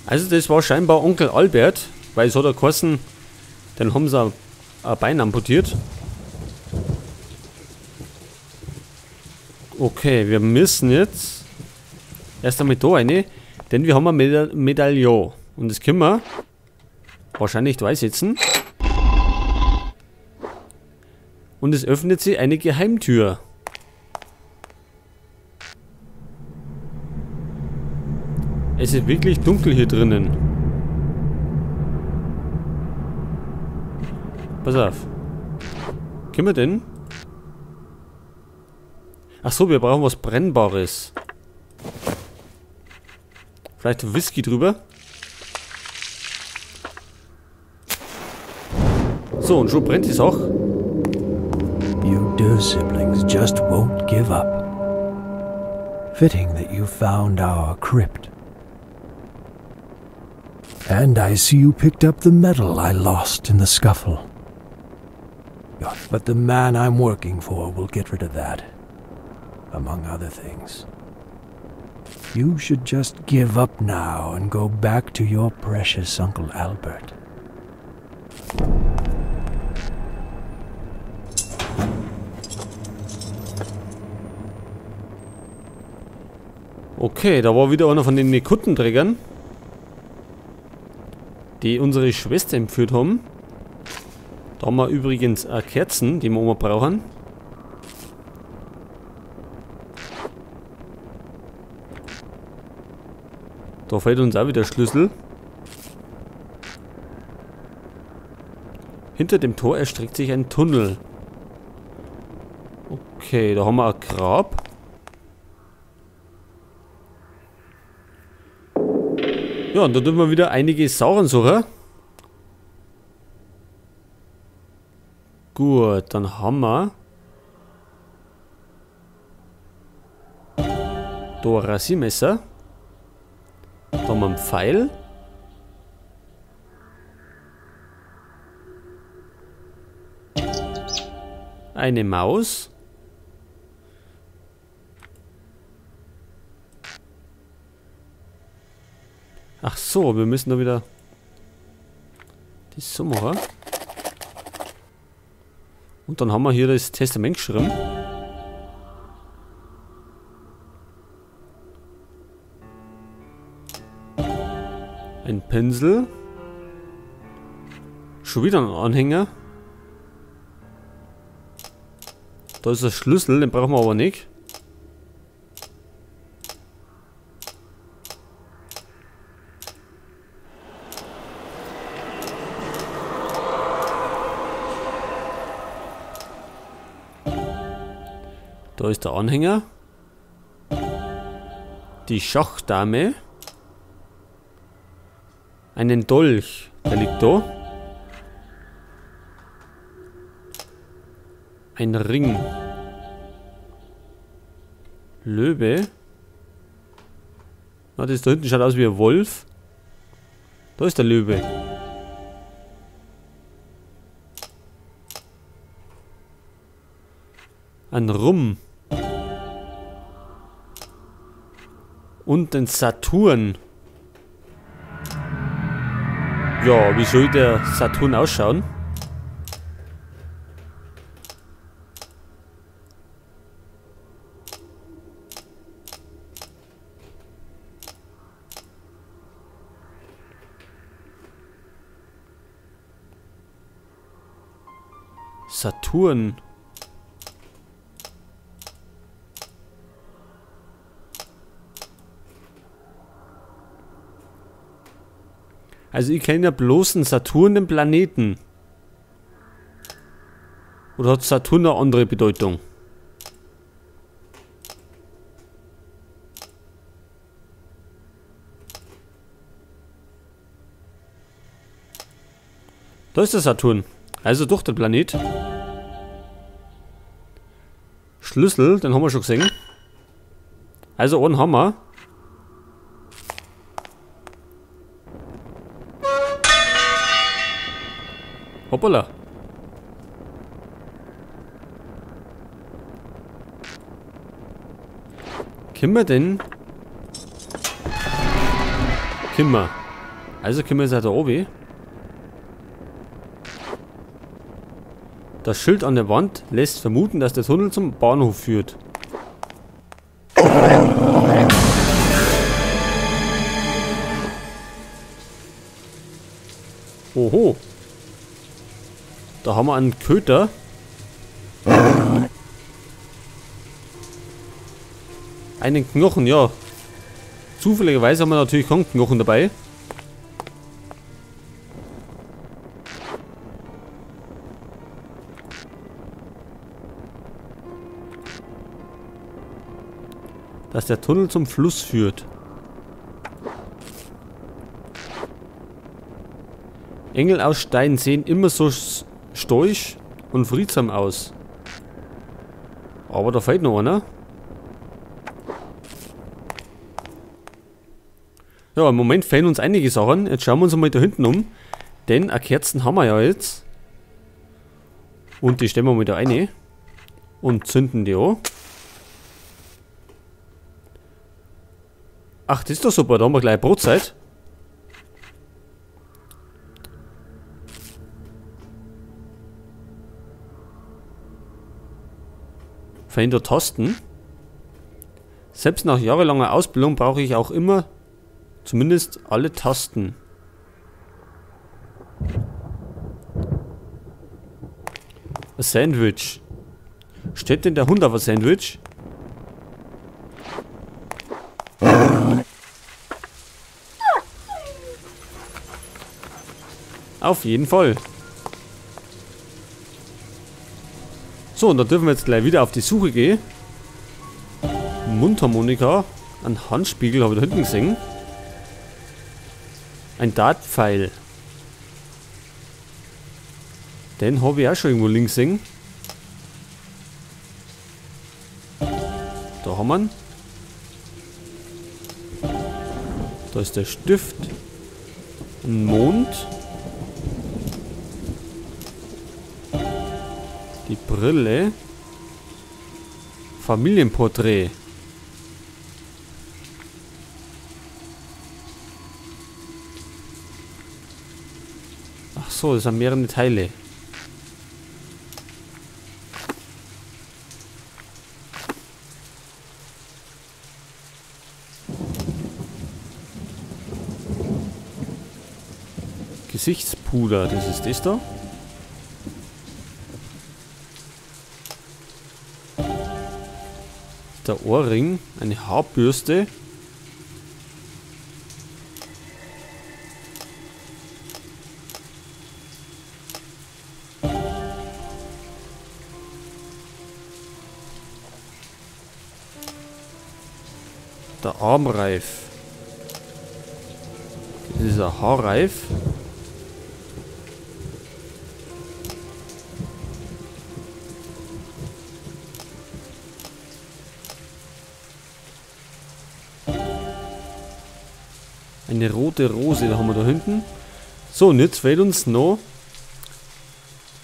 Also das war scheinbar Onkel Albert, weil es hat er geheißen, den haben sie ein Bein amputiert. Okay, wir müssen jetzt erst einmal da rein, denn wir haben ein Medaillon. Und das können wir wahrscheinlich da einsetzen. Und es öffnet sich eine Geheimtür. Es ist wirklich dunkel hier drinnen. Pass auf. Können wir denn? Ach so, wir brauchen was Brennbares. Vielleicht Whisky drüber. So, und schon brennt die Sache. You dear siblings just won't give up. Fitting that you found our crypt. And I see you picked up the medal I lost in the scuffle. But the man I'm working for will get rid of that, among other things. You should just give up now and go back to your precious Uncle Albert. Okay, da war wieder einer von den Kuttenträgern, die unsere Schwester entführt haben. Da haben wir übrigens auch Kerzen, die wir immer brauchen. Da fehlt uns auch wieder Schlüssel. Hinter dem Tor erstreckt sich ein Tunnel. Okay, da haben wir ein Grab. Ja, und da dürfen wir wieder einige Sachen suchen. Gut, dann haben wir da ein Rasiermesser. Da haben wir einen Pfeil. Eine Maus. Ach so, wir müssen da wieder das so machen. Und dann haben wir hier das Testament geschrieben. Ein Pinsel. Schon wieder ein Anhänger. Da ist der Schlüssel, den brauchen wir aber nicht. Da ist der Anhänger. Die Schachdame. Einen Dolch. Der liegt da. Ein Ring. Löwe. Na, das da hinten schaut aus wie ein Wolf. Da ist der Löwe. Ein Rum. Und den Saturn. Ja, wie soll der Saturn ausschauen? Saturn. Also ich kenne ja bloß einen Saturn, den Planeten. Oder hat Saturn eine andere Bedeutung? Da ist der Saturn. Also doch der Planet. Schlüssel, den haben wir schon gesehen. Also einen haben wir. Hoppala. Können wir denn? Können wir. Also können wir jetzt auch da oben. Das Schild an der Wand lässt vermuten, dass der Tunnel zum Bahnhof führt. Oho. Da haben wir einen Köter. Einen Knochen, ja. Zufälligerweise haben wir natürlich keinen Knochen dabei. Dass der Tunnel zum Fluss führt. Engel aus Stein sehen immer so stoisch und friedsam aus. Aber da fehlt noch einer. Ja, im Moment fehlen uns einige Sachen. Jetzt schauen wir uns einmal da hinten um. Denn eine Kerzen haben wir ja jetzt. Und die stellen wir mal da rein. Und zünden die an. Ach, das ist doch super. Da haben wir gleich Brotzeit. Verhindert Tasten. Selbst nach jahrelanger Ausbildung brauche ich auch immer zumindest alle Tasten. Ein Sandwich. Steht denn der Hund auf ein Sandwich? Auf jeden Fall. So, und da dürfen wir jetzt gleich wieder auf die Suche gehen. Mundharmonika. Ein Handspiegel habe ich da hinten gesehen. Ein Dartpfeil. Den habe ich auch schon irgendwo links gesehen. Da haben wir ihn. Da ist der Stift. Ein Mond. Die Brille. Familienporträt. Ach so, das sind mehrere Teile. Gesichtspuder, das ist das da. Der Ohrring, eine Haarbürste. Der Armreif. Das ist ein Haarreif. Eine rote Rose, da haben wir da hinten. So, und jetzt fehlt uns noch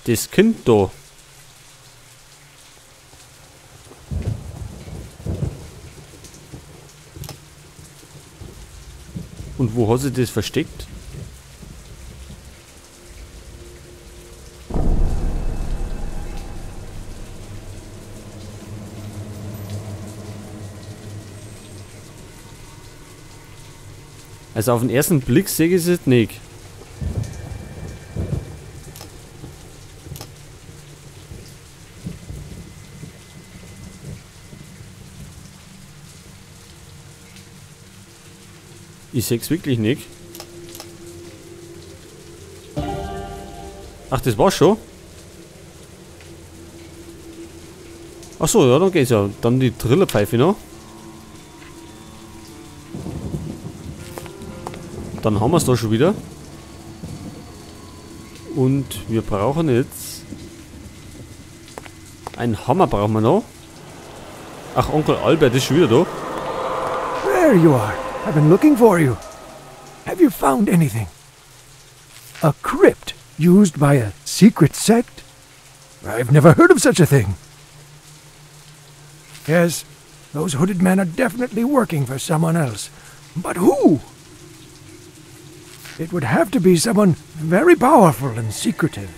das Kind da. Und wo hat sie das versteckt? Also auf den ersten Blick sehe ich es jetzt nicht. Ich sehe es wirklich nicht. Ach, das war's schon. Ach so, ja, dann geht's ja. Dann die Trillerpfeife noch. Dann haben wir es da schon wieder. Und wir brauchen jetzt einen Hammer brauchen wir noch. Ach, Onkel Albert ist schon wieder da. There you are. I've been looking for you. Have you found anything? A crypt used by a secret sect? I've never heard of such a thing. Yes, those hooded men are definitely working for someone else. But who? It would have to be someone very powerful and secretive.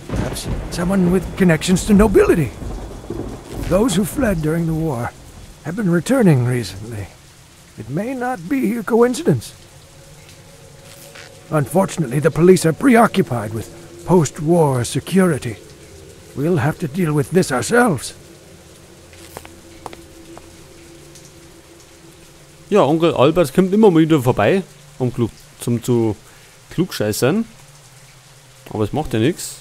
Perhaps someone with connections to nobility. Those who fled during the war have been returning recently. It may not be a coincidence. Unfortunately, the police are preoccupied with post-war security. We'll have to deal with this ourselves. Ja, Onkel Albert kommt immer mal wieder vorbei, um zu klugscheißern. Aber es macht ja nichts.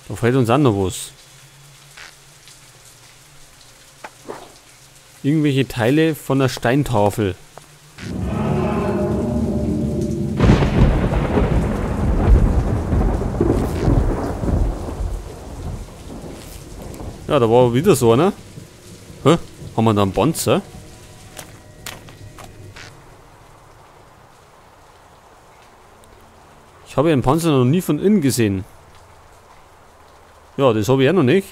Da fällt uns auch noch was. Irgendwelche Teile von der Steintafel. Ja, da war wieder so einer. Hä? Haben wir da einen Panzer? Ich habe einen Panzer noch nie von innen gesehen. Ja, das habe ich auch noch nicht.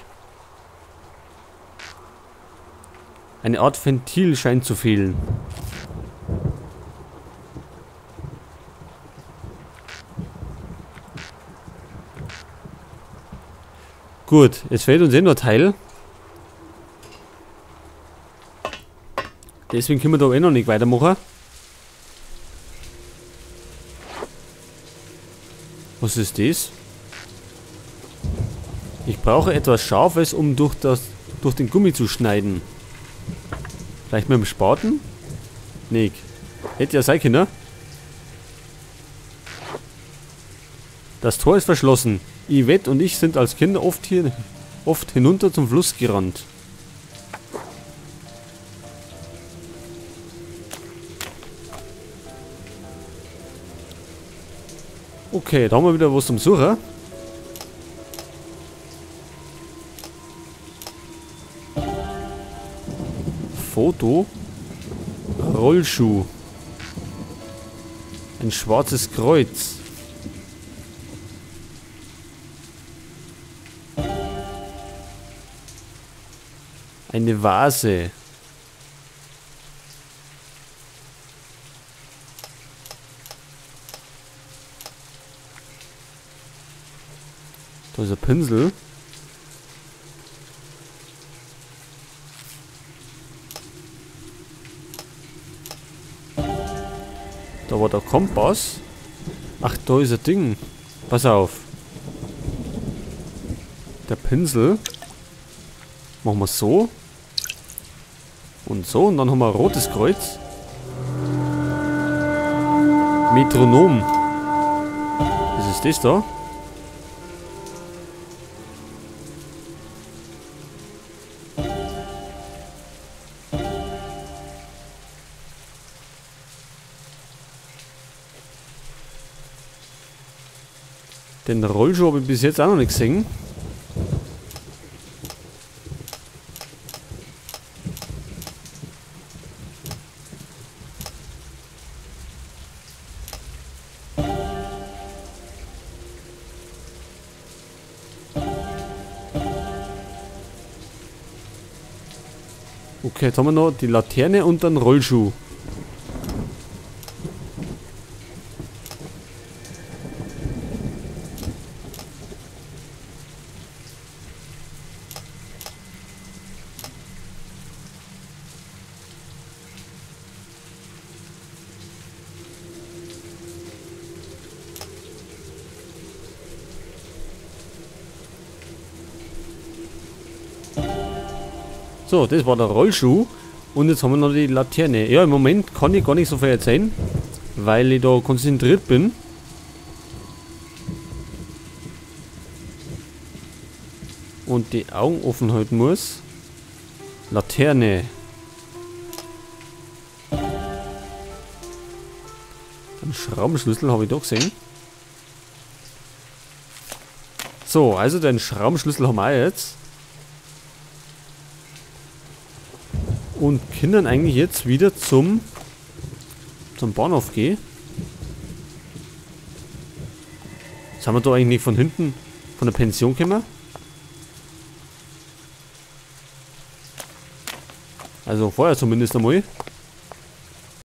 Eine Art Ventil scheint zu fehlen. Gut, es fehlt uns eh noch ein Teil. Deswegen können wir da eh noch nicht weitermachen. Was ist das? Ich brauche etwas Scharfes, um durch den Gummi zu schneiden. Vielleicht mit dem Spaten? Nee. Hätte ja sein können. Das Tor ist verschlossen. Yvette und ich sind als Kinder oft hinunter zum Fluss gerannt. Okay, da haben wir wieder was zum Suchen. Foto. Rollschuh. Ein schwarzes Kreuz. Eine Vase. Da ist ein Pinsel. Da war der Kompass. Ach, da ist ein Ding. Pass auf. Der Pinsel. Machen wir so. Und so. Und dann haben wir ein rotes Kreuz. Metronom. Was ist das da? Den Rollschuh habe ich bis jetzt auch noch nicht gesehen. Okay, jetzt haben wir noch die Laterne und den Rollschuh. So, das war der Rollschuh. Und jetzt haben wir noch die Laterne. Ja, im Moment kann ich gar nicht so viel erzählen, weil ich da konzentriert bin. Und die Augen offen halten muss. Laterne. Einen Schraubenschlüssel habe ich da gesehen. So, also den Schraubenschlüssel haben wir auch jetzt. Und können eigentlich jetzt wieder zum Bahnhof gehen. Sind wir da eigentlich nicht von hinten von der Pension gekommen? Also vorher zumindest einmal.